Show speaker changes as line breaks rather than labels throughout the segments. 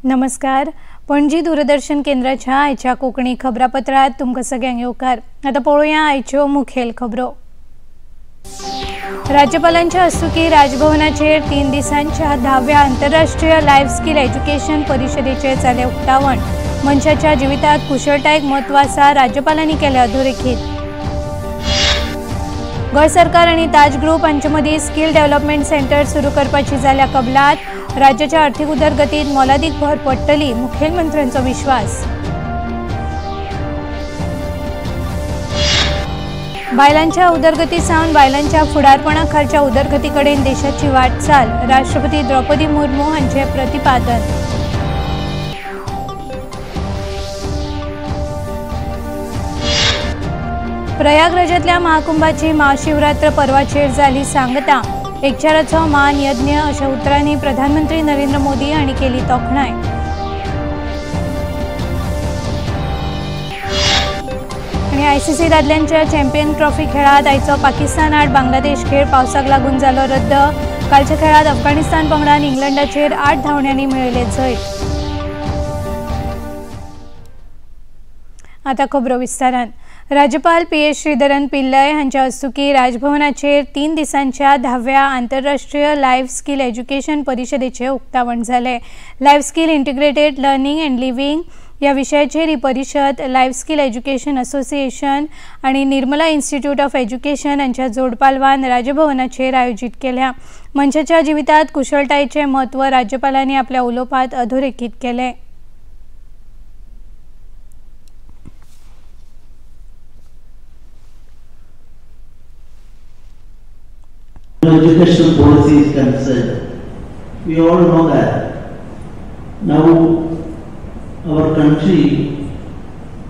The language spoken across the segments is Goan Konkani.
नमस्कार, पणजी दूरदर्शन केंद्राच्या आयच्या कोंकणी खबरापत्रात तुमकां सगळ्यांक येवकार। आतां पळोवया आयच्यो मुखेल खबरो। राज्यपालांच्या हस्तुकी राजभवनाचेर 3 दिसांच्या 10व्या आंतरराष्ट्रीय लायफ स्किल एज्युकेशन परिशदेचें जालें उक्तावण। मनशाच्या जिवितात कुशळटायेक म्हत्व आसा, राज्यपालांनी केलें अधोरेखीत। गोंय सरकार आनी ताज ग्रुप हांचे मदीं स्किल डेव्हलपमेंट सेंटर सुरू करपाची जाल्या कबलात। राज्याच्या आर्थिक उदरगतीत मोलादीक भर पडटली, मुखेलमंत्र्यांचो विश्वास। बायलांच्या उदरगती सावन बायलांच्या फुडारपणा खालच्या उदरगती कडेन देशाची वाटचाल, राष्ट्रपती द्रौपदी मुर्मू हांचे प्रतिपादन। प्रयागराजातल्या महाकुंभाची महाशिवरात्र पर्वाचेर जाली सांगता। एकचाराचो मान यज्ञ अशा उतरांनी प्रधानमंत्री नरेंद्र मोदी हांणी केली तोखणाय। आनी आयसीसी दादल्यांच्या चॅम्पियन ट्रॉफी खेळात आयचो पाकिस्तान आड बांगलादेश खेळ पावसाक लागून जालो रद्द। कालच्या खेळात अफगाणिस्तान पंगडान इंग्लंडाचेर 8 धांवड्यांनी मेळयलें जैत। आता खबरो विस्तारान। राज्यपाल पी.एस. श्रीधरन पिल्लय हांच्या हस्तुकी राजभवनाचेर 3 दिसांच्या 10व्या आंतरराष्ट्रीय लायफ स्किल एज्युकेशन परिशदेचें उक्तावण जालें। Life skill integrated learning and living ह्या विशयाचेर ही परिशद लायफ स्किल एज्युकेशन असोसिएशन आनी निर्मला इन्स्टिट्यूट ऑफ एज्युकेशन हांच्या जोडपालवान राजभवनाचेर आयोजीत केल्या। मनशाच्या जिवितात कुशळटायेचें म्हत्व राज्यपालांनी आपल्या उलोवपांत अधोरेखीत केलें।
Educational policy is concerned, we all know that now our country,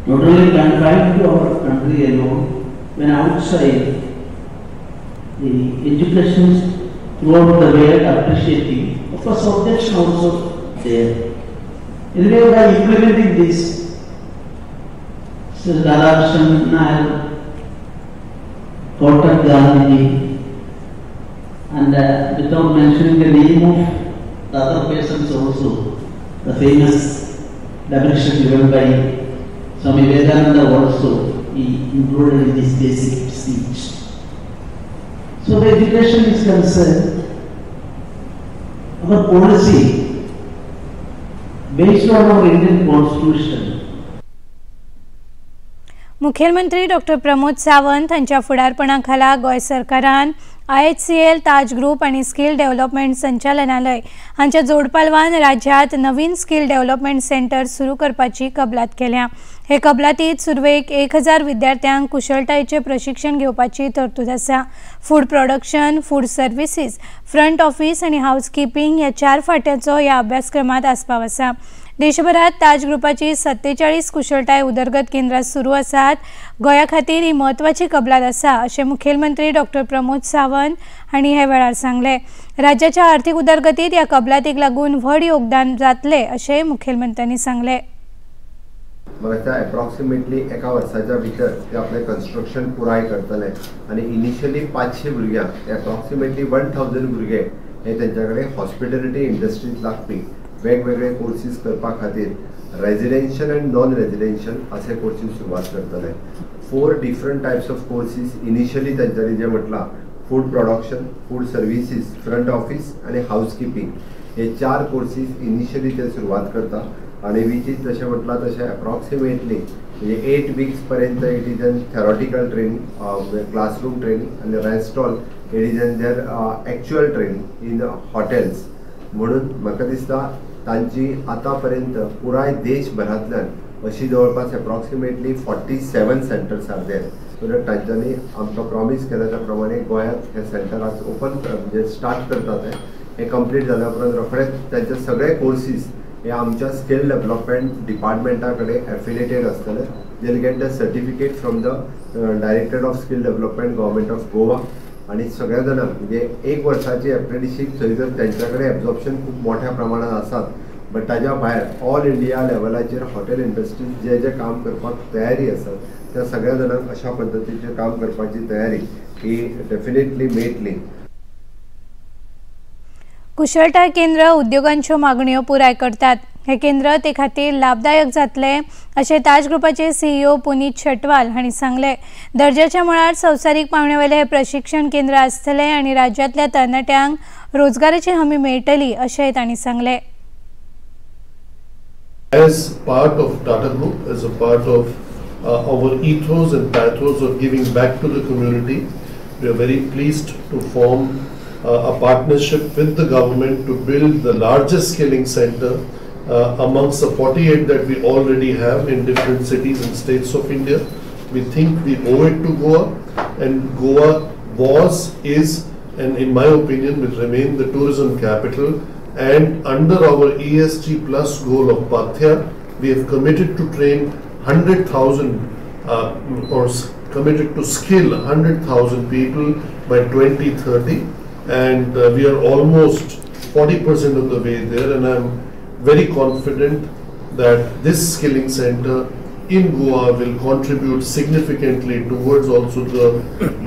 not only confined to our country alone, when outside the education throughout the world appreciating, of course objection also there. Anyway, by implementing this, Sir Radhakrishnan Nair quoted Gandhiji, and without mentioning the name of the other persons also, the famous definition given by Swami Vivekananda also he included in this basic speech. So the education is concerned, our policy based on our Indian constitution.
मुखेलमंत्री डॉक्टर प्रमोद सावंत हांच्या फुडारपणा खाला गोंय सरकारान IHCL, ताज ग्रुप आनी स्किल डेव्हलपमेंट संचालनालय हांच्या जोडपालवान राज्यात नवीन स्किल डेव्हलपमेंट सेंटर सुरू करपाची कबलात केल्या। हे कबलातीत सुरवेक 1000 विद्यार्थ्यांक कुशळटायेचें प्रशिक्षण घेवपाची तरतूद आसा। Food production, food services, front office आनी हावसकिपींग ह्या 4 फांट्यांचो ह्या अभ्यासक्रमात आस्पाव आसा। देशभरात ताज ग्रुपाची 47 कुशळटाय उदरगत केंद्रां सुरू आसात। गोंया खातीर ही म्हत्वाची कबलात आसा अशें मुखेलमंत्री डॉक्टर प्रमोद सावंत हांणी ह्या वेळार सांगलें। राज्याच्या आर्थिक उदरगतीत ह्या कबलातीक लागून व्हड योगदान जातलें अशेंय मुखेलमंत्र्यांनी सांगलें।
म्हाका एप्रॉक्सिमेटली एका वर्साच्या भितर ते आपलें कन्स्ट्रक्शन पुराय करतले आनी इनिशियली 500 भुरग्यांक एप्रॉक्सिमेटली 1000 भुरगे हे तेंच्या कडेन हॉस्पिटॅलिटी इंडस्ट्रींत लागपी वेगवेगळे कोर्सीस करपा खातीर रेजिडेन्शियल आनी नॉन रेजिडेन्शियल असे कोर्सीस सुरवात करतले। 4 different types of courses initially तेंच्यांनी जें म्हटलां food production, food services, front office आनी हावसकिपींग हे 4 कोर्सीस इनिशियली ते सुरवात करता आनी which is जशें म्हटलां तशें एप्रॉक्सिमेटली म्हणजे 8 वीक्स पर्यंत it is an theoretical training, classroom training आनी rest all it is an their actual training in hotels. म्हणून म्हाका दिसता तांची आतां पर्यंत पुराय देशभरांतल्यान अशी जवळपास approximately 47 centres are there. So that तांच्यांनी आमकां प्रॉमीस केल्या त्या प्रमाणे गोंयांत हे सेंटर आज ओपन म्हणजे स्टार्ट करतात। हे कंप्लीट जाल्या उपरांत रोखडेच तांचे सगळे कोर्सीस हे आमच्या स्किल डेव्हलपमेंट डिपार्टमेंटा कडेन एफिलिएटेड आसतले। They will get the certificate from the directorate of skill development government of Goa. आनी सगळ्या जाणांक म्हणजे 1 वर्साची एप्रेंटिशीप थंय जर तेंच्या कडेन एब्जॉर्प्शन खूब मोठ्या प्रमाणात आसात, बट ताज्या भायर ऑल इंडिया लेवलाचेर हॉटेल इंडस्ट्रीज जे जे काम करपाक तयारी आसात त्या सगळ्या जाणांक अशा पद्दतीचें काम करपाची तयारी ही डेफिनेटली मेळटली।
कुशळटाय केंद्र उद्योगांच्यो मागण्यो पुराय करतात। हे केंद्र ते खातीर लाभदायक जातले अशें ताज ग्रुपाचे सीईओ पुनीत शेटवाल हांणी सांगलें. दर्जाच्या मळार संवसारीक पावंड्यावेलें हें प्रशिक्षण केंद्र आसतलें आनी राज्यांतल्या तरणाट्यांक रोजगाराची हमी मेळटली अशेंय तांणी सांगलें.
As part of Tata Group, as a part of our ethos and pathos of giving back to the community, we are very pleased to form a partnership with the government to build the largest skilling center amongst the 48 that we already have in different cities and states of India. We think we owe it to Goa, and Goa was, is, and in my opinion will remain the tourism capital. And under our ESG plus goal of Pathya, we have committed to train 100,000 or committed to skill 100,000 people by 2030, and we are almost 40% of the way there, and I'm very confident that this skilling center in Goa will contribute significantly towards also the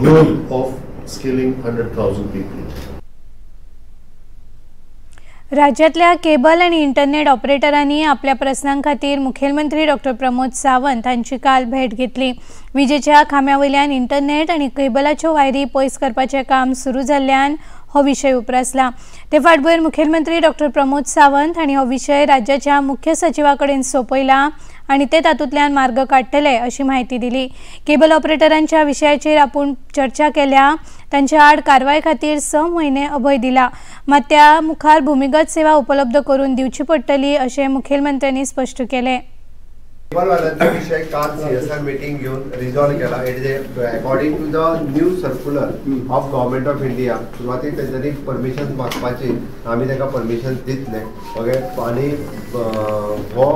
goal of skilling 100,000 people.
राज्यातल्या केबल आणि इंटरनेट ऑपरेटरांनी आपल्या प्रस्नां खातीर मुखेलमंत्री डॉक्टर प्रमोद सावंत हांची काल भेट घेतली. विजेच्या खांब्या वयल्यान इंटरनेट आनी केबलाच्यो वायरी पयस करपाचें काम सुरू जाल्ल्यान हो विशय उप्रासला. ते फाटभुंयेर मुखेलमंत्री डॉक्टर प्रमोद सावंत हांणी हो विशय राज्याच्या मुख्य सचिवा कडेन सोंपयला आनी ते तातूंतल्यान मार्ग काडटले अशी म्हायती दिली. केबल ऑपरेटरांच्या विशयाचेर आपूण चर्चा केल्या, तांच्या आड कारवाय खातीर 6 म्हयने अभय दिला, मात त्या मुखार भूमिगत सेवा उपलब्ध करून दिवची पडटली अशें मुखेलमंत्र्यांनी स्पश्ट केलें.
केबलवाल्यांचो विशय काल सीएसआर मिटींग घेवन रिजॉल्व केला. It is according to the new circular of government of India. सुरवातीक तेंच्यांनी परमिशन मागपाची, आमी तांकां परमिशन दितले. ओके, आनी हो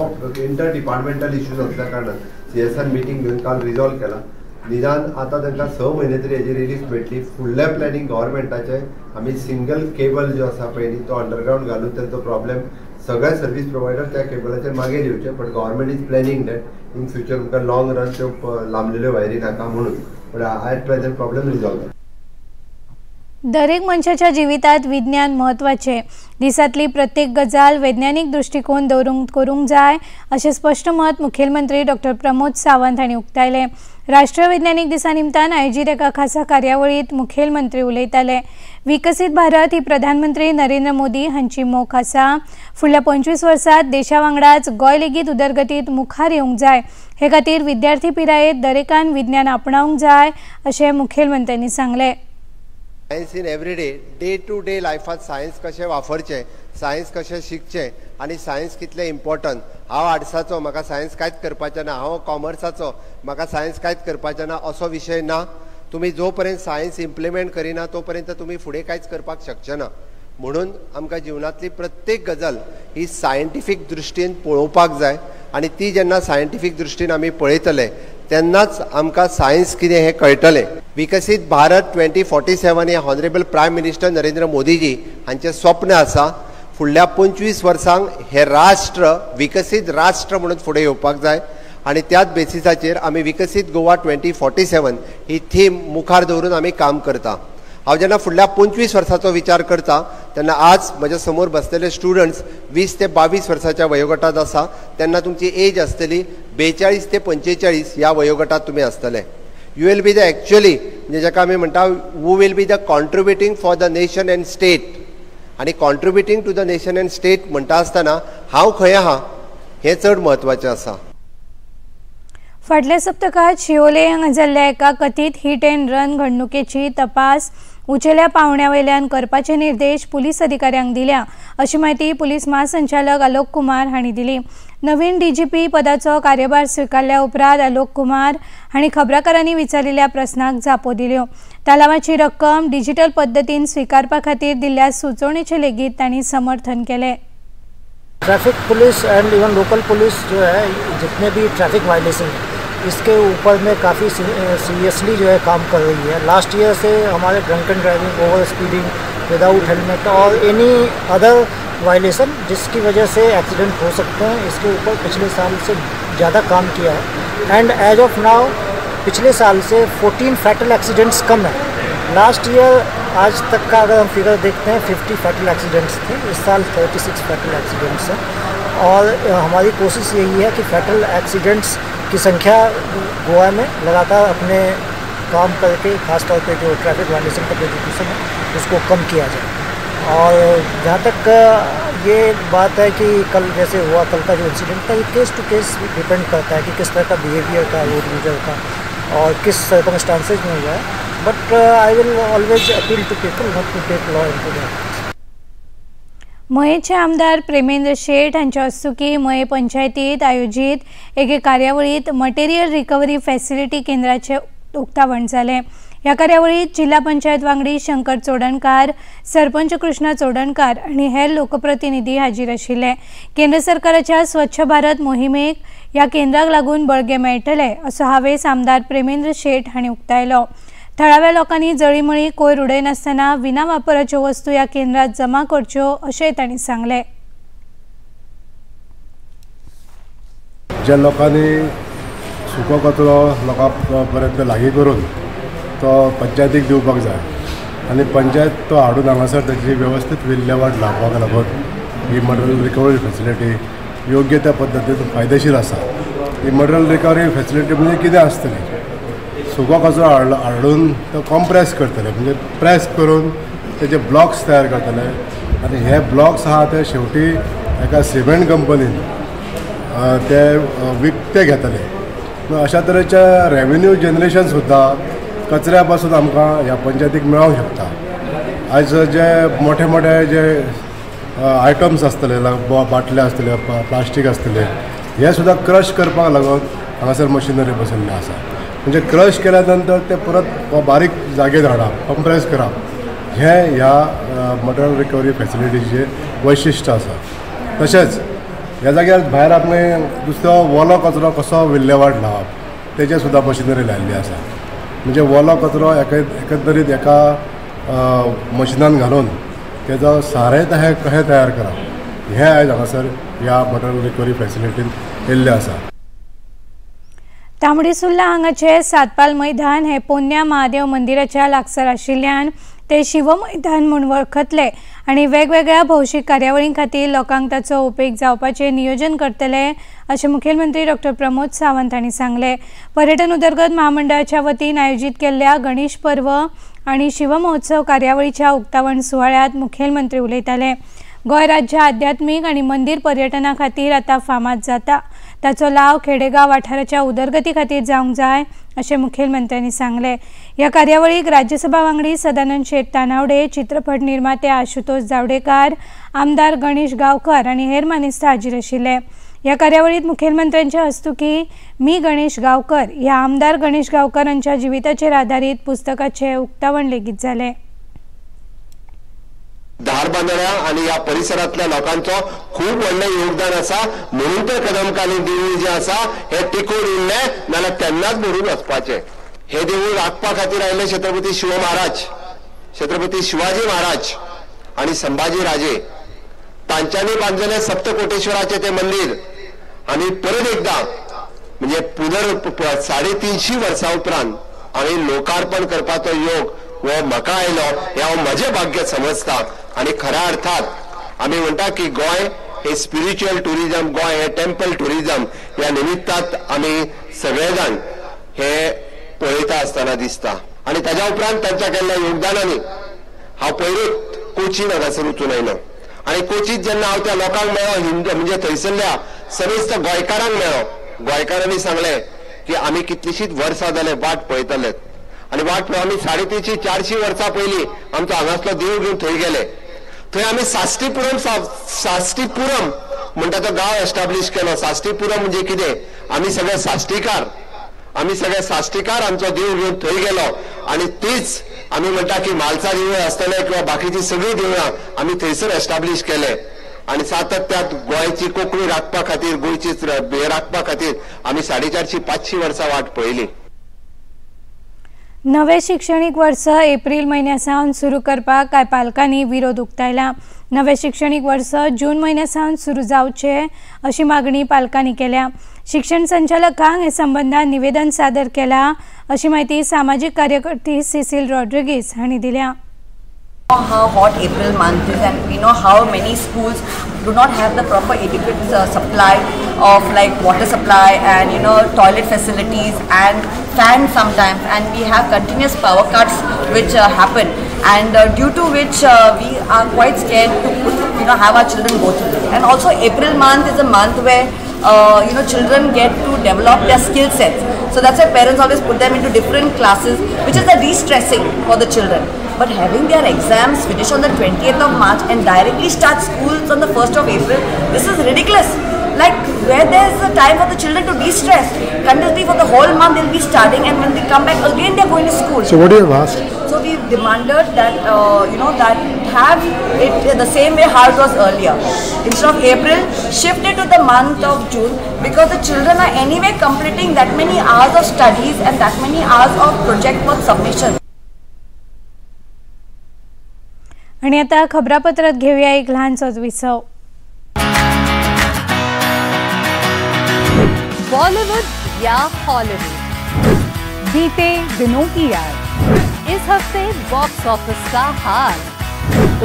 इंटर डिपार्टमेंटल इश्यूज आसल्या कारणान सीएसआर मिटींग घेवन काल रिजॉल्व केला. निदान आतां तांकां 6 म्हयने तरी हेजी रिलीफ मेळटली. फुडलें प्लॅनिंग गव्हर्मेंटाचें आमी सिंगल केबल जो आसा पळय न्ही तो अंडरग्रावंड घालून तांचो प्रॉब्लेम सगळे सर्वीस प्रोवायडर त्या केबलाचेर मागीर येवचे. But government is planning that in future तुमकां लॉंग रन त्यो लांबलेल्यो वायरी नाका म्हणून, but at present problem resolve जाला.
दरेक मनशाच्या जिवितात विज्ञान म्हत्वाचें. दिसांतली प्रत्येक गजाल वैज्ञानिक दृश्टिकोन दवरूंक करूंक जाय अशें स्पश्ट मत मुखेलमंत्री डॉक्टर प्रमोद सावंत हांणी उक्तायलें. राष्ट्रीय वैज्ञानिक दिसा निमतान आयोजीत एका खासा कार्यावळींत मुखेलमंत्री उलयताले. विकसीत भारत ही प्रधानमंत्री नरेंद्र मोदी हांची मोख आसा. फुडल्या 25 वर्सांत देशा वांगडाच गोंय लेगीत उदरगतींत मुखार येवंक जाय, हे खातीर विद्यार्थी पिरायेंत दरेकान विज्ञान आपणावंक जाय अशें मुखेलमंत्र्यांनी सांगलें.
Science in everyday day to day लायफांत सायन्स कशें वापरचें, सायन्स कशें शिकचें आनी सायन्स कितलें इम्पॉर्टंट. हांव आर्ट्साचो, म्हाका सायन्स कांयच करपाचें ना, हांव कॉमर्साचो, म्हाका सायन्स कांयच करपाचें ना असो विशय ना. तुमी जो पर्यंत सायन्स इम्प्लिमेंट करिना तो पर्यंत तुमी फुडें कांयच करपाक शकचे ना. म्हणून आमकां जिवनांतली प्रत्येक गजाल ही सायंटिफीक दृश्टीन पळोवपाक जाय आनी ती जेन्ना सायंटिफीक दृश्टीन आमी पळयतले तेन्नाच आमकां सायन्स कितें हें कळटलें. विकसीत भारत 2047 हे honourable prime minister Narendra Modiji हांचें स्वप्न आसा. फुडल्या 25 वर्सांक हें राष्ट्र विकसीत राष्ट्र म्हणून फुडें येवपाक जाय आनी त्याच बेसिसाचेर आमी विकसीत गोवा 2047 ही थीम मुखार दवरून आमी काम करता. हांव जेन्ना फुडल्या 25 वर्साचो विचार करता तेन्ना आज म्हज्या समोर बसलेले स्टुडंट्स 20 ते 22 वर्साच्या वयोगटांत आसा, तेन्ना तुमची एज आसतली 42 ते 45 ह्या वयोगटांत तुमी आसतले. You will be the actually म्हणजे जाका आमी म्हणटा who will be the contributing for the nation and state. आनी contributing to the nation and state म्हणटा आसतना हांव खंय आहा हें चड म्हत्वाचें आसा.
फाटल्या सप्तकांत शिवोले हांगा जाल्ल्या एका कथीत हिट अँड रन घडणुकेची तपास उंचेल्या पावंड्या वयल्यान करपाचे निर्देश पुलीस अधिकाऱ्यांक दिल्या अशी म्हायती पुलीस महासंचालक आलोक कुमार हांणी दिली. नवीन डीजीपी पदाचो कार्यभार स्विकारल्या उपरांत आलोक कुमार हांणी खबराकारांनी विचारिल्ल्या प्रस्नाक जापो दिल्यो. तालावाची रक्कम डिजिटल पद्दतीन स्विकारपा खातीर दिल्ल्या सुचोवणेचें लेगीत तांणी समर्थन केलें.
Traffic police and even local police जो है जितने भी ट्रैफिक वायलेशन है इसके ऊपर में काफ़ी सीरियसली जो है काम कर रही है. लास्ट ईयर से हमारे drunken driving, over speeding, without helmet और एनी अदर वायलेशन जिसकी वजह से एक्सीडेंट हो सकते हैं, इसके ऊपर पिछले साल से ज़्यादा काम किया है. एंड एज ऑफ now पिछले साल से 14 फैटल एक्सीडेंट्स कम है. लास्ट ईयर आज तक का अगर हम फिगर देखते हैं 50 फैटल एक्सीडेंट्स थे, इस साल 36 फैटल एक्सीडेंट्स हैं. और हमारी कोशिश यही है कि फैटल एक्सीडेंट्स की संख्या गोवा में लगातार अपने काम करके, खासतौर पे जो ट्रैफिक वायलेशन का प्रोसिक्यूशन है उसको कम किया जाए। और जहाँ तक ये बात है कि कल जैसे हुआ, कल का जो इंसिडेंट था, ये केस टू केस डिपेंड करता है कि किस तरह का बिहेवियर था रोड यूजर का और किस सर्कमस्टांसेज में हुआ है। But I will always appeal to people not to take law into their hands.
मयेचे आमदार प्रेमेंद्र शेट हांच्या हस्तुकी मये पंचायतीत आयोजीत एके कार्यावळीत मटेरियल रिकव्हरी फॅसिलिटी केंद्राचें उक्तावण जालें। ह्या कार्यावळीत जिल्हा पंचायत वांगडी शंकर चोडणकार, सरपंच कृष्णा चोडणकार आनी हेर लोकप्रतिनिधी हाजीर आशिल्ले। केंद्र सरकाराच्या स्वच्छ भारत मोहिमेक ह्या केंद्राक लागून बळगें मेळटलें असो हावेस आमदार प्रेमेंद्र शेट हांणी उक्तायलो। थळाव्या लोकांनी जळीमळी कोयर उडयनासतना विना वापराच्यो वस्तू ह्या केंद्रात जमा करच्यो अशेंय तांणी सांगलें।
ज्या लोकांनी सुको कचरो लोकां पर्यंत लागीं करून तो पंचायतीक दिवपाक जाय आनी पंचायत तो हाडून हांगासर ताची वेवस्थीत विल्हेवाट लावपाक लागून ही मटेरियल रिकव्हरी फॅसिलिटी योग्य त्या पद्दतीन फायदेशीर आसा। ही मटेरियल रिकव्हरी फॅसिलिटी म्हणजे कितें आसतली, सुको कचरो हाडून तो कॉम्प्रेस करतले, म्हणजे प्रेस करून तेजे ब्लॉक्स तयार करतले आनी हे ब्लॉक्स आहा ते शेवटी एका सिमेंट कंपनीन ते विकते घेतले। अशा तरेचे रेवेन्यू जनरेशन सुद्दां कचऱ्या पासून आमकां ह्या पंचायतीक मेळोंक शकता। आयज जे मोठे मोठे जे आयटम्स आसतले, बाटले आसतले, प्लास्टीक आसतले, हे सुद्दां क्रश करपाक लागून हांगासर मशिनरी बसयल्ली आसा। म्हणजे क्रश केल्या नंतर ते परत बारीक जागेर हाडप, कंप्रेस करप, हें ह्या मटेरियल रिकव्हरी फॅसिलिटीचें वैशिश्ट आसा। तशेंच ह्या जाग्यार भायर आपणे दुसरो ओलो कचरो कसो विल्हेवाट लावप तेजें सुद्दां मशिनरी लायिल्ली आसा। म्हणजे ओलो कचरो एकंदरीत एका मशिनान घालून तेजो सारें तशें कशें तयार करप हें आयज हांगासर ह्या मटेरियल रिकव्हरी फॅसिलिटीन येयल्लें आसा।
तांबडी सुर्ला हांगाचे सातपाल मैदान हे पोन्न्या महादेव मंदिराच्या लागसार आशिल्ल्यान ते शिव मैदान म्हूण वळखतले आनी वेगवेगळ्या भौशीक कार्यावळीं खातीर लोकांक ताचो उपेग जावपाचें नियोजन करतले अशें मुखेलमंत्री डॉक्टर प्रमोद सावंत हांणी सांगलें। पर्यटन उदरगत महामंडळाच्या वतीन आयोजीत केल्ल्या गणेश पर्व आनी शिवमहोत्सव कार्यावळीच्या उक्तावण सुवाळ्यांत मुखेलमंत्री उलयताले। गोंय राज्य आध्यात्मीक आनी मंदीर पर्यटना खातीर आतां फामाद जाता, ताचो लाव खेडेगांव वाठाराच्या उदरगती खातीर जावंक जाय अशें मुखेलमंत्र्यांनी सांगलें। ह्या कार्यावळीक राज्यसभा वांगडी सदानंद शेट तानावडे, चित्रपट निर्माते आशुतोष जावडेकार, आमदार गणेश गांवकर आनी हेर मानेस्त हाजीर आशिल्ले। ह्या कार्यावळीत मुखेलमंत्र्यांच्या हस्तुकी मी गणेश गांवकर ह्या आमदार गणेश गांवकर हांच्या जिविताचेर आदारीत पुस्तकाचें उक्तावण लेगीत जालें।
धारबांदोड्या आनी ह्या परिसरांतल्या लोकांचो खूब व्हडलें योगदान आसा, म्हणून तर कदमकालीन देवूळ जें आसा हें टिकून उरलें, नाजाल्यार तेन्नाच मोडून वचपाचें। हें देवूळ राखपा खातीर आयिल्ले छत्रपती शिव महाराज, छत्रपती शिवाजी महाराज आनी संभाजी राजे तांच्यांनी बांदलेलें सप्तकोटेश्वराचें तें मंदीर आनी परत एकदां म्हणजे पुनर 350 वर्सां उपरांत आमी लोकार्पण करपाचो योग हो म्हाका आयलो, हें हांव म्हजें भाग्य समजता। आनी खऱ्या अर्थात आमी म्हणटा की गोंय हे स्पिरिच्युअल ट्युरिजम, गोंय हे टेम्पल ट्युरिजम ह्या निमित्तात आमी सगळे जाण हे पळयता आसतना दिसता। आनी ताज्या उपरांत तांच्या केल्ल्या योगदानांनी हांव पयरूच कोचीन हांगासर वचून आयलो आनी कोचीत जेन्ना हांव त्या लोकांक मेळ्ळो, हिंदू म्हणजे थंयसरल्या समेस्त गोंयकारांक मेळ्ळो, गोंयकारांनी सांगलें की आमी कितलीशींच वर्सां जाले वाट पळयतले आनी वाट आमी 350-400 वर्सां पयलीं आमचो हांगासलो देव घेवन थंय गेले। थंय आमी साश्टीपुरम म्हणटा तो गांव एस्टाब्लीश केलो। साश्टीपुरम म्हणजे कितें, आमी सगळे साश्टीकार, आमी सगळे साश्टीकार आमचो देव घेवन थंय गेलो आनी तीच आमी म्हणटा की म्हालसा देवूळ आसतलें किंवा बाकीची सगळीं देवळां आमी थंयसर एस्टाब्लीश केले आनी सातत्यात गोंयची कोंकणी राखपा खातीर, गोंयची राखपा खातीर आमी 450-500 वर्सां वाट पळयली।
नवे शिक्षणीक वर्स एप्रिल म्हयन्या सावन सुरू करपाक कांय पालकांनी विरोध उक्तायला। नवे शिक्षणीक वर्स जून म्हयन्या सावन सुरू जावचे अशी मागणी पालकांनी केल्या। शिक्षण संचालकांक हे संबंदान निवेदन सादर केला अशी माहिती सामाजीक कार्यकर्ती सिसिल रॉड्रिगीस हांणी दिल्या।
How hot April month is, and we know how many schools do not have the proper adequate supply of like water supply and you know toilet facilities and fans sometimes, and we have continuous power cuts which happen, and due to which we are quite scared to you know have our children go through this. And also April month is a month where you know children get to develop their skill sets, so that's why parents always put them into different classes, which is a de-stressing for the children. But having their exams finish on the 20th of March and directly start schools on the 1st of April, this is ridiculous. Like, where there's a time for the children to de-stress, continuously for the whole month they'll be studying, and when they come back again they're going to school.
So what do you have asked?
So we've demanded that, you know, that have it the same way how it was earlier. Instead of April, shift it to the month of June, because the children are anyway completing that many hours of studies and that many hours of project work submission.
आणि आता खबरापत्रात घेऊया एक लहानसोच विसव.
बॉलीवुड या हॉलीवुड, बीते दिनों की याद, इस हफ्ते बॉक्स ऑफिस का हाल,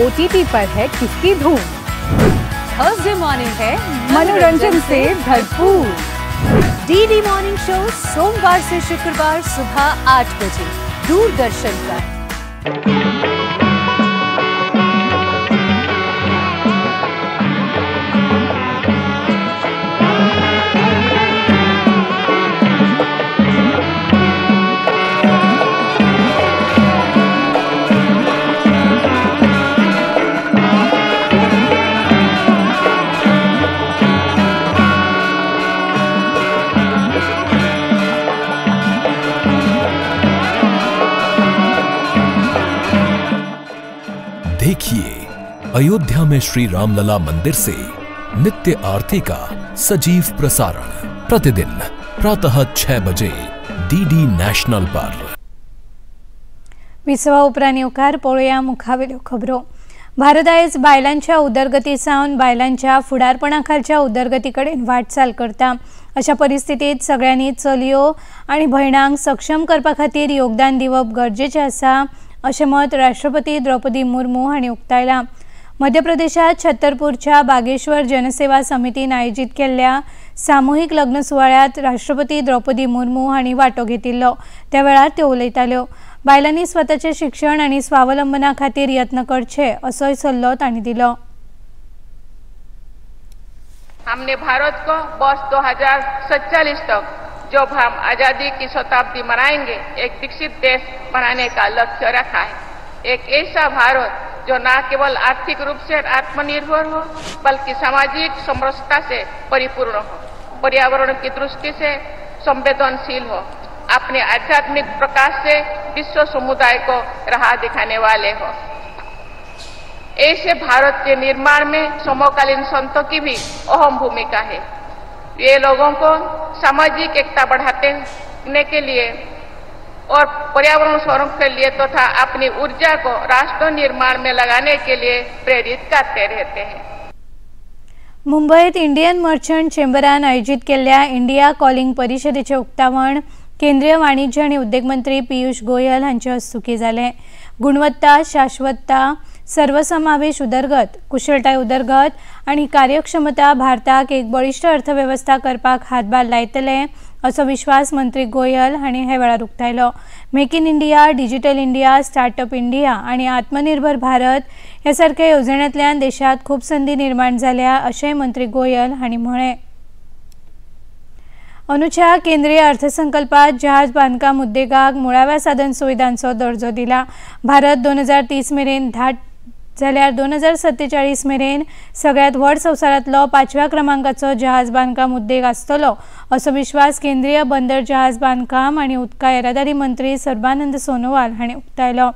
ओटीटी पर है किसकी धूम, थर्सडे मॉर्निंग है मनोरंजन से भरपूर, डीडी मॉर्निंग शो सोमवार से शुक्रवार सुबह 8 बजे दूरदर्शन पर.
देखिए अयोध्या में श्री रामलला मंदिर से नित्य आरती का सजीव प्रसारण प्रतिदिन प्रातः 6 बजे डीडी नॅशनल पर.
विसवा उपरांत येवकार पळोवया मुखावेल्यो खबरो. भारत आयज बायलांच्या उदरगती सावन बायलांच्या फुडारपणा खालच्या उदरगती कडेन वाटचाल करता. अशा परिस्थितीत सगळ्यांनी चलयो आनी भयणांक सक्षम करपा खातीर योगदान दिवप गरजेचें आसा अशें मत राष्ट्रपती द्रौपदी मुर्मू हांणी उक्तायलां. मध्य प्रदेशात छत्तरपूरच्या बागेश्वर जनसेवा समितीन आयोजीत केल्ल्या सामुहीक लग्न सुवाळ्यांत राष्ट्रपती द्रौपदी मुर्मू हांणी वांटो घेतिल्लो. त्या वेळार त्यो उलयताल्यो. बायलांनी स्वताचें शिक्षण आनी स्वावलंबना खातीर यत्न करचे असोय सल्लो तांणी दिलो.
हमने भारत को वर्ष 2047 तक जब हम आज़ादी की शताब्दी मनाएंगे एक विकसित देश बनाने का लक्ष्य रखा है. एक ऐसा भारत जो न केवल आर्थिक रूप से आत्मनिर्भर हो बल्कि सामाजिक समरसता से परिपूर्ण हो, पर्यावरण की दृष्टि से संवेदनशील हो, अपने आध्यात्मिक प्रकाश से विश्व समुदाय को राह दिखाने वाले हो. ऐसे भारत के निर्माण में समकालीन संतों की भी अहम भूमिका है. ये लोगों को सामाजिक एकता बढ़ाने के लिए और पर्यावरण संरक्षण के लिए तथा अपनी ऊर्जा को राष्ट्र निर्माण में लगाने के लिए प्रेरित करते रहते हैं.
मुंबईत इंडियन मर्चंट चेंबरान आयोजित केल्ल्या इंडिया कॉलिंग परिषदेचे उक्तावण केंद्रीय वाणिज्य आणि उद्योग मंत्री पीयूष गोयल हांचे हस्तुकी जालें. गुणवत्ता, शाश्वतता, सर्वसमावेश उदरगत, कुशळटाय उदरगत आनी कार्यक्षमता भारताक एक बळिश्ट अर्थवेवस्था करपाक हातभार लायतले असो विश्वास मंत्री गोयल हांणी हे वेळार उक्तायलो. Make in India, digital India, startup India आनी आत्मनिर्भर भारत ह्या सारक्या येवजण्यांतल्यान देशांत खूब संदी निर्माण जाल्या अशेंय मंत्री गोयल हांणी म्हळें. अनुच्या केंद्रीय अर्थसंकल्पात जहाज बांदकाम उद्देगाक मुळाव्या साधन सुविधांचो दर्जो दिला. भारत 2030 मेरेन 10 जाल्यार 2047 मेरेन सगळ्यांत व्हड संवसारांतलो 5व्या क्रमांकाचो जहाज बांदकाम उद्देग आसतलो असो विश्वास केंद्रीय बंदर जहाज बांदकाम आनी उदका येरादारी मंत्री सर्बानंद सोनोवाल हांणी उक्तायलो.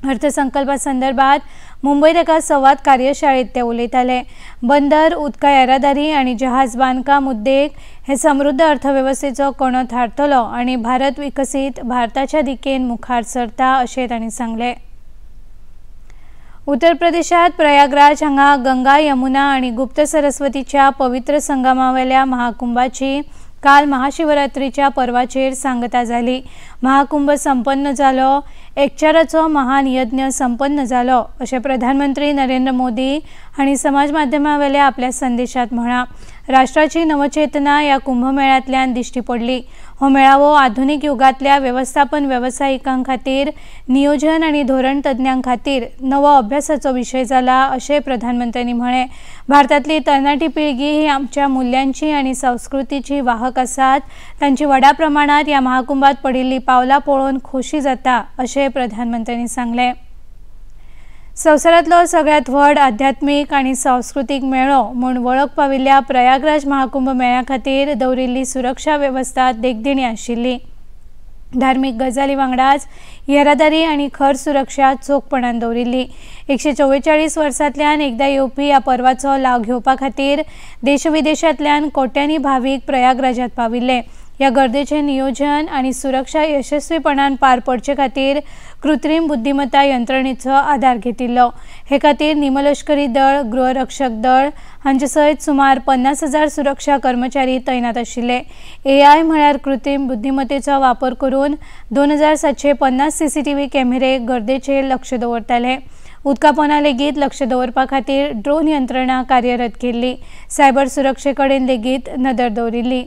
अर्थसंकल्पा संदर्भात मुंबईत एका संवाद कार्यशाळेत ते उलयताले. बंदर, उदका येरादारी आनी जहाज बांदकाम उद्देग हे समृद्ध अर्थवेवस्थेचो कणो थारतलो आनी भारत विकसीत भारताच्या दिकेन मुखार सरता अशें तांणी सांगलें. उत्तर प्रदेशात प्रयागराज हांगा गंगा, यमुना आनी गुप्त सरस्वतीच्या पवित्र संगमावेल्या महाकुंभाची काल महाशिवरात्रीच्या पर्वाचेर सांगता जाली. महाकुंभ संपन्न जालो, एकचाराचो महान यज्ञ संपन्न जालो अशें प्रधानमंत्री नरेंद्र मोदी हांणी समाज माध्यमावेल्या आपल्या संदेशात म्हळां. राष्ट्राची नवचेतना ह्या कुंभमेळ्यांतल्यान दिश्टी पडली. हो मेळावो आधुनिक युगांतल्या वेवस्थापन वेवसायिकां खातीर, नियोजन आनी धोरण तज्ञां खातीर नवो अभ्यासाचो विशय जाला अशें प्रधानमंत्र्यांनी म्हळें. भारतांतली तरणाटी पिळगी ही आमच्या मुल्यांची आनी संस्कृतीची वाहक आसात. तांची व्हडा प्रमाणांत ह्या महाकुंभात पडिल्ली पावलां पळोवन खोशी जाता अशें प्रधानमंत्र्यांनी सांगलें. संवसारांतलो सगळ्यांत व्हड आध्यात्मीक आनी सांस्कृतीक मेळो म्हूण वळख पाविल्ल्या प्रयागराज महाकुंभ मेळ्या खातीर दवरिल्ली सुरक्षा वेवस्था देखदिणी आशिल्ली. धार्मीक गजाली वांगडाच येरादारी आनी खर सुरक्षा चोखपणान दवरिल्ली. 144 वर्सांतल्यान एकदा येवपी ह्या पर्वाचो लाव घेवपा खातीर देशविदेशांतल्यान कोट्यांनी भावीक प्रयागराजात पाविल्ले. ह्या गर्देचें नियोजन आनी सुरक्षा यशस्वीपणान पार पडचे खातीर कृत्रीम बुद्धिमत्ता यंत्रणेचो आदार घेतिल्लो. हे खातीर निमलश्करी दळ, गृहरक्षक दळ हांचे सयत सुमार 50,000 सुरक्षा कर्मचारी तैनात आशिल्ले. एआय म्हळ्यार कृत्रीम बुद्धिमत्तेचो वापर करून 2750 सीसीटीव्ही कॅमेरे गर्देचेर लक्ष दवरताले. उदकापोना लेगीत लक्ष दवरपा खातीर ड्रोन यंत्रणा कार्यरत केल्ली. सायबर सुरक्षे कडेन लेगीत नदर दवरिल्ली.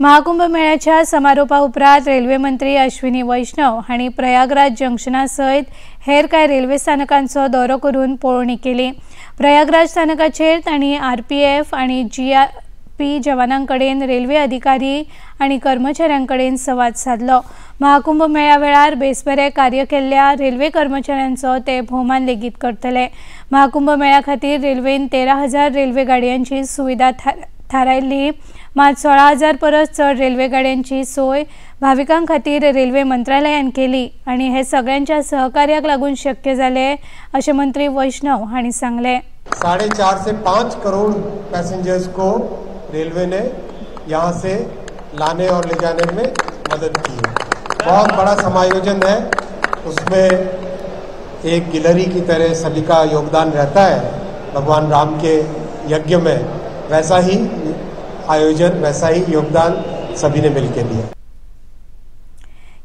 महाकुंभ मेळ्याच्या समारोपा उपरांत रेल्वे मंत्री अश्विनी वैष्णव हांणी प्रयागराज जंक्शना सयत हेर कांय रेल्वे स्थानकांचो दौरो करून पळोवणी केली. प्रयागराज स्थानकाचेर तांणी आरपीएफ आनी जीआरपी जवानां कडेन, रेल्वे अधिकारी आनी कर्मचाऱ्यां कडेन संवाद सादलो. महाकुंभ मेळ्या वेळार बेसबरें कार्य केल्ल्या रेल्वे कर्मचाऱ्यांचो ते भोवमान लेगीत करतले. महाकुंभ मेळ्या खातीर रेल्वेन 13,000 रेल्वे गाडयांची सुविधा थारायल्ली. मात 16,000 परस चड रेल्वे गाडयांची सोय भाविकां खातीर रेल्वे मंत्रालयान केली आनी हे सगळ्यांच्या सहकार्याक लागून शक्य जालें अशें मंत्री वैष्णव हांणी सांगलें.
4.5 से 5 करोड़ पैसेंजर्स को रेलवे ने यहाँ से लाने और ले जाने में मदद की है. बहुत बड़ा समायोजन है, उसमें एक गिलहरी की तरह सभी का योगदान रहता है. भगवान राम के यज्ञ में वैसा ही आयोजन, वैसा ही योगदान सभी ने मिलकर दिया.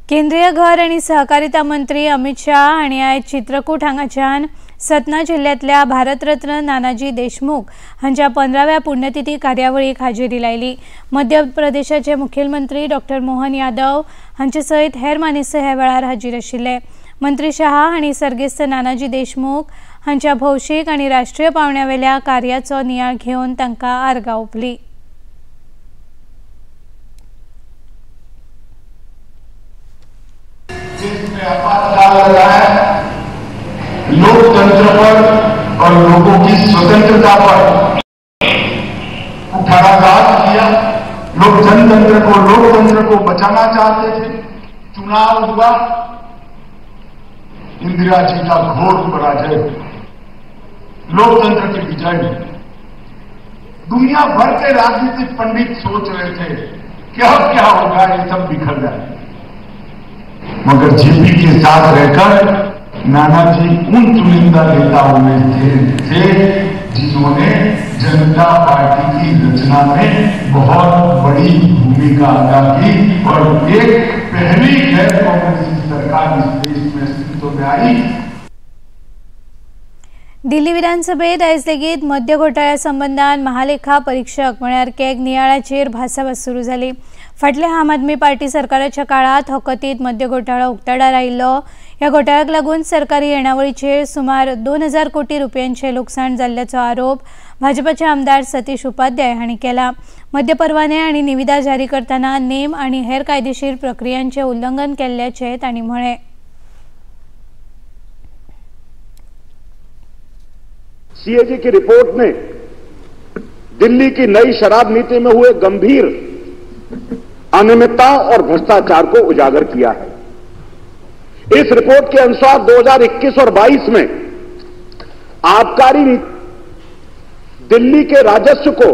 केंद्रीय घर आनी सहकारिता मंत्री अमित शाह हांणी आयज चित्रकूट हांगाच्यान सतना जिल्ह्यांतल्या भारतरत्न नानाजी देशमुख हांच्या 15व्या पुण्यतिथी कार्यावळीक हाजेरी लायली. मध्य प्रदेशाचे मुखेलमंत्री डॉक्टर मोहन यादव हांचे सयत हेर मानेस्त ह्या वेळार हाजीर आशिल्ले. मंत्री शहा हांणी सर्गेस्त नानाजी देशमुख हांच्या भौशीक आनी राष्ट्रीय पावंड्यावेल्या कार्याचो नियाळ घेवन तांकां आर्गां ओंपली.
लोकतंत्र पर और लोगों की स्वतंत्रता पर कुठाराघात किया. लोग जनतंत्र को, लोकतंत्र को बचाना चाहते थे. चुनाव हुआ, इंदिरा जी का घोर पराजय, लोकतंत्र की विजय. दुनिया भर के राजनीतिक पंडित सोच रहे थे कि अब क्या होगा, ये सब बिखर जाए. मगर जेपी के साथ रहकर नानाजी उन चुनिंदा नेताओं में थे जिन्होंने जनता पार्टी की रचना में बहुत बड़ी भूमिका अदा की और एक पहली गैर कांग्रेसी सरकार इस देश में अस्तित्व में आई.
दिल्ली विधानसभेत आयज लेगीत मद्य घोटाळ्या संबंदान महालेखा परीक्षक म्हळ्यार कॅग नियाळाचेर भासाभास सुरू जाली. फाटल्या आम आदमी पार्टी सरकाराच्या काळात हो कथीत मद्य घोटाळो उक्ताडार आयिल्लो. ह्या घोटाळ्याक लागून सरकारी येणावळीचेर सुमार 2000 कोटी रुपयांचें लुकसाण जाल्ल्याचो आरोप भाजपाचे आमदार सतीश उपाध्याय हांणी केला. मद्य परवाने आनी निविदा जारी करतना नेम आनी हेर कायदेशीर प्रक्रियांचें उल्लंघन केल्ल्याचें तांणी म्हळें.
सीएजी की रिपोर्ट ने दिल्ली की नई शराब नीति में हुए गंभीर अनियमितताओं और भ्रष्टाचार को उजागर किया है। इस रिपोर्ट के अनुसार 2021 और 22 में आबकारी दिल्ली के राजस्व को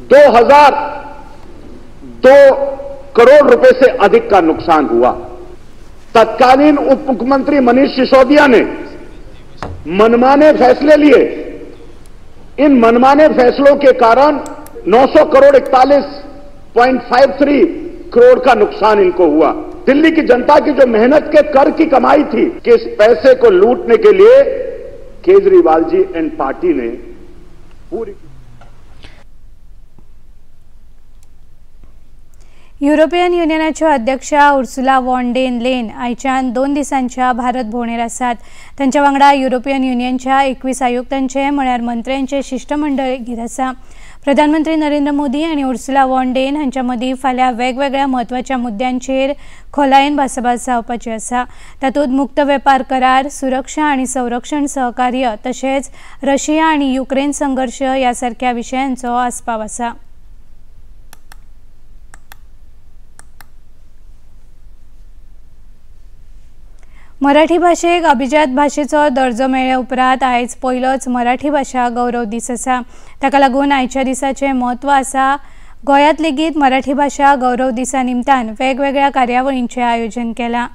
2002 करोड़ रुपए से अधिक का नुकसान हुआ। तत्कालीन उप मुख्यमंत्री मनीष सिसोदिया ने मनमाने फैसले लिए। इन मनमाने फैसलों के कारण 900 करोड़ 41.53 करोड़ का नुकसान इनको हुआ। दिल्ली की जनता की जो मेहनत के कर की कमाई थी, कि इस पैसे को लूटने के लिए केजरीवाल जी एंड पार्टी ने पूरी।
युरोपियन युनियनाच्यो अध्यक्षा उर्सुला वॉन डेन लेन आयच्यान 2 दिसांच्या भारत भोंवडेर आसात। तांच्या वांगडा युरोपियन युनियनच्या 21 आयुक्तांचे म्हळ्यार मंत्र्यांचे शिश्टमंडळ लेगीत आसा। प्रधानमंत्री नरेंद्र मोदी आनी उर्सुला वॉन डेन हांच्या मदीं फाल्यां वेगवेगळ्या म्हत्वाच्या मुद्द्यांचेर खोलायेन भासाभास जावपाची आसा। तातूंत मुक्त वेपार करार, सुरक्षा आनी संरक्षण सहकार्य तशेंच रशिया आनी युक्रेन संघर्श ह्या सारक्या विशयांचो आस्पाव आसा। मराठी भाषेक अभिजात भाषेचो दर्जो मेळ्ळे उपरांत आयज पयलोच मराठी भाशा गौरव दीस आसा। ताका लागून आयच्या दिसाचें म्हत्व आसा। गोंयांत लेगीत मराठी भाशा गौरव दिसा निमतान वेगवेगळ्या कार्यावळींचें आयोजन केलां।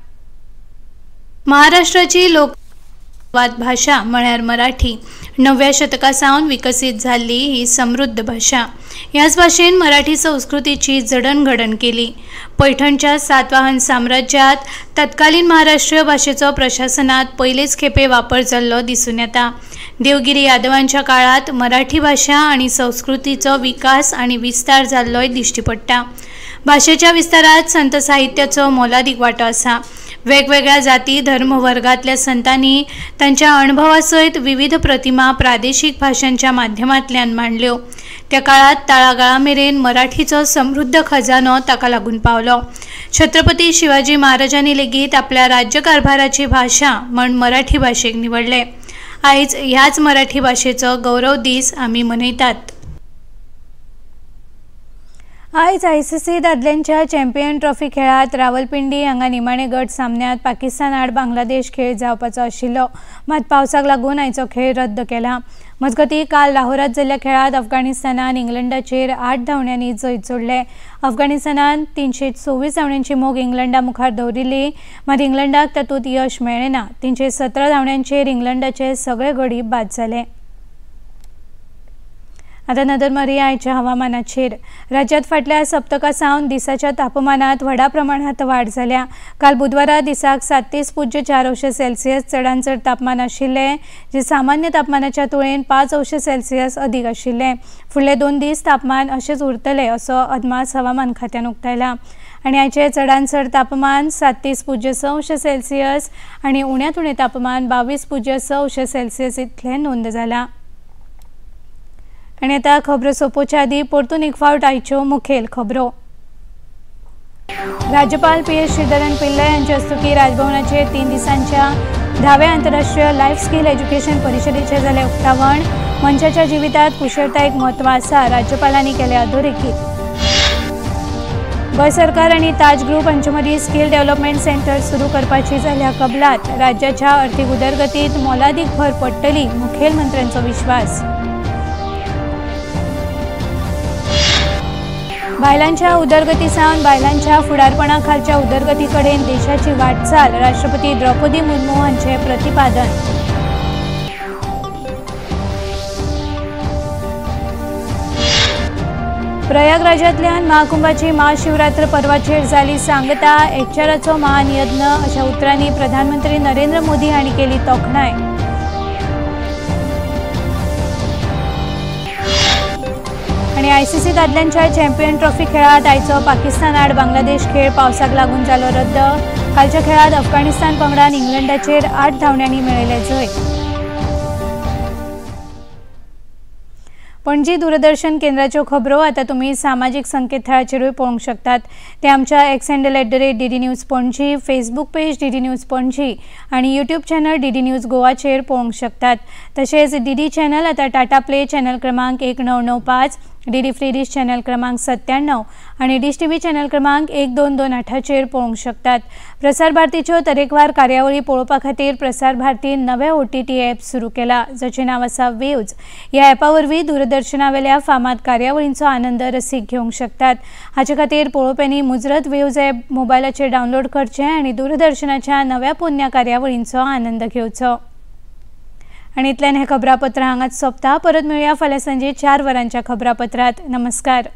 महाराष्ट्राची लोकवाद भाशा म्हळ्यार मराठी। 9व्या शतका सावन विकसीत जाल्ली ही समृद्ध भाशा। ह्याच भाशेन मराठी संस्कृतीची जडणघडण केली। पैठणच्या सातवाहन साम्राज्यात तत्कालीन महाराष्ट्रीय भाशेचो प्रशासनात पयलेच खेपे वापर जाल्लो दिसून येता। देवगिरी यादवांच्या काळात मराठी भाशा आनी संस्कृतीचो विकास आनी विस्तार जाल्लोय दिश्टी पडटा। भाशेच्या विस्तारात संत साहित्याचो मोलादीक वांटो आसा। वेगवेगळ्या जाती धर्म वर्गांतल्या संतांनी तांच्या अणभवा सयत विविध प्रतिमा प्रादेशिक भाशांच्या माध्यमांतल्यान मांडल्यो। त्या काळात तळागाळा मेरेन मराठीचो समृद्ध खजानो ताका लागून पावलो। छत्रपती शिवाजी महाराजांनी लेगीत आपल्या राज्यकारभाराची भाशा म्हण मराठी भाशेक निवडले। आयज ह्याच मराठी भाशेचो गौरव दीस आमी मनयतात। आयज आयसीसी दादल्यांच्या चॅम्पियन ट्रॉफी खेळात रावलपिंडी हांगा निमाणे गट सामन्यात पाकिस्तान आड बांगलादेश खेळ जावपाचो आशिल्लो, मात पावसाक लागून आयचो खेळ रद्द केला। मजगतीं काल लाहोरात जाल्ल्या खेळात अफगाणिस्तानान इंग्लंडाचेर 8 धांवड्यांनी जैत जोडलें। अफगाणिस्तानान 326 धांवड्यांची मोख इंग्लंडा मुखार दवरिल्ली, मात इंग्लंडाक तातूंत यश मेळ्ळें ना। 317 धांवड्यांचेर इंग्लंडाचे सगळे गडी बाद जाले। आता नदर मारुया आयच्या हवामानाचेर। राज्यात फाटल्या सप्तका सावन दिसाच्या तापमानात व्हडा प्रमाणात वाड जाल्या। काल बुधवारा दिसाक 37.4 अंश सेल्सियस चडांत चड तापमान आशिल्लें, जे सामान्य तापमानाच्या तुळेन 5 अंश सेल्सियस अदीक आशिल्लें। फुडले 2 दीस तापमान अशेंच उरतलें असो अदमास हवामान खात्यान उक्तायला। आनी आयचें चडांत चड तापमान 37.6 अंश सेल्सियस आनी उण्यांत उणें तापमान 22.6 अंश सेल्सियस इतलें नोंद जालां। आनी आतां खबरो सोंपोवच्या आदीं परतून एक फावट आयच्यो मुखेल खबरो। राज्यपाल पी.एस. श्रीधरन पिल्लय हांचे हस्तुकीं राजभवनाचेर 3 दिसांच्या 10व्या आंतरराष्ट्रीय लायफ स्कील एज्युकेशन परिशदेचें जालें उक्तावण। मनशाच्या जिवितांत कुशळटायेक म्हत्व आसा, राज्यपालांनी केलें अधोरेखीत। गोंय सरकार आनी ताज ग्रुप हांचे मदीं स्कील डेव्हलपमेंट सेंटर सुरू करपाची जाल्या कबलात। राज्याच्या अर्थीक उदरगतींत मोलादीक भर पडटली, मुखेलमंत्र्यांचो विश्वास। बायलांच्या उदरगती सावन बायलांच्या फुडारपणा खालच्या उदरगती कडेन देशाची वाटचाल, राष्ट्रपती द्रौपदी मुर्मू हांचे प्रतिपादन। प्रयागराजांतल्यान महाकुंभाची महाशिवरात्र पर्वाचेर जाली सांगता, एकचाराचो महान यत्न अशा उतरांनी प्रधानमंत्री नरेंद्र मोदी हांणी केली तोखणाय। आनी आयसीसी दादल्यांच्या चॅम्पियन ट्रॉफी खेळात आयचो पाकिस्तान आड बांगलादेश खेळ पावसाक लागून जालो रद्द। कालच्या खेळात अफगाणिस्तान पंगडान इंग्लंडाचेर 8 धांवड्यांनी मेळयलें जैत। पणजी दूरदर्शन केंद्राच्यो खबरो आतां तुमी सामाजीक संकेतथळाचेरूय पळोवंक शकतात। ते आमच्या X handle @DD News Panaji, Facebook page DD News Panaji आनी यूट्यूब चॅनल डीडी न्यूज गोवाचेर पळोवंक शकतात। तशेंच डीडी चॅनल आतां टाटा प्ले चॅनल क्रमांक 1995, डीडी फ्री डिश चॅनल क्रमांक 97 आनी डिश टीव्ही चॅनल क्रमांक 1228चेर पळोवंक शकतात। प्रसार भारतीच्यो तरेकवार कार्यावळी पळोवपा खातीर प्रसार भारतीन नवें OTT app सुरू केला, जाचें नांव आसा वेव्ज। ह्या ॲपा वरवीं दूरदर्शनावेल्या फामाद कार्यावळींचो आनंद रसीक घेवंक शकतात। हाचे खातीर पळोवप्यांनी मुजरत वेव्ज ॲप मोबायलाचेर डावनलोड करचें आनी दूरदर्शनाच्या नव्या पोन्न्या कार्यावळींचो आनंद घेवचो। आनी इतल्यान हें खबरापत्र हांगाच सोंपता। परत मेळुया फाल्यां सांजे 4 वरांच्या खबरापत्रांत। नमस्कार।